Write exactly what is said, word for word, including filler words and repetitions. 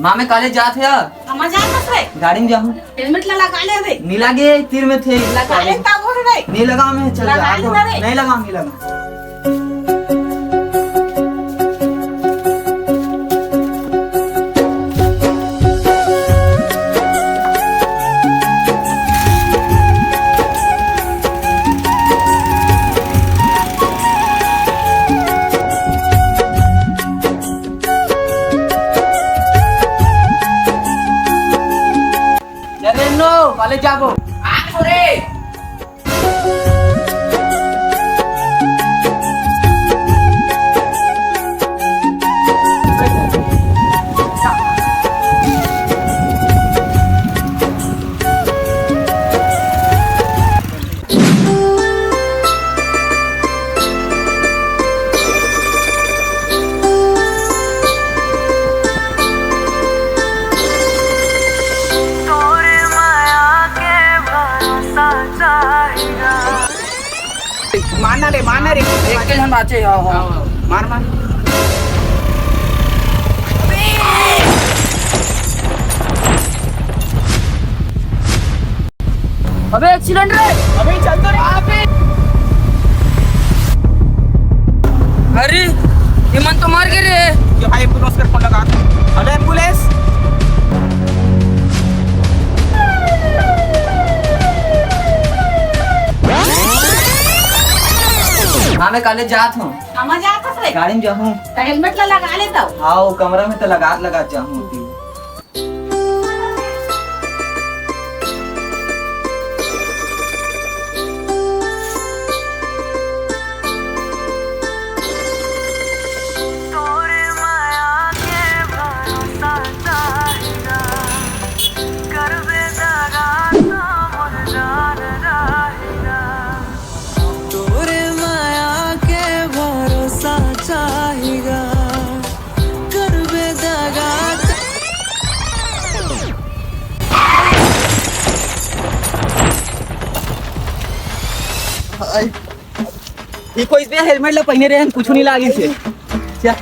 माँ, मैं कॉलेज जात हँव। कहाँ जात हस रे? गाड़ी में जाहूँ। हेलमेट ला लगा ले बे। नी लागे, तीर में थे। लगा ले तब हो रे। नी लगा मैं, चल लगा जा। ले ना रे। नहीं लगा, नहीं लगा। अरे नो, कॉलेज जाबो। आ रे। मारना रे, मारना रे। एक के झन बाचे, हाँ, हाँ। मार, मार। अबे, एक्सीडेंट रे। अबे, चल तो रे। अरे, ये मन तो मर गे रे। ये भाई, एम्बुलेंस कर फोन लगा। Hello, ambulance. हाँ, मैं कॉलेज जात हँव। कहाँ जात हस रे? गाड़ी में जाहूँ। त हेलमेट ला लगा ले तब। हाँ, वो कमरा में तो लगा, लगा जाहूँ। ये कोई इसमें हेलमेट ला पहिने रहे, कुछ नहीं लागे से। क्या?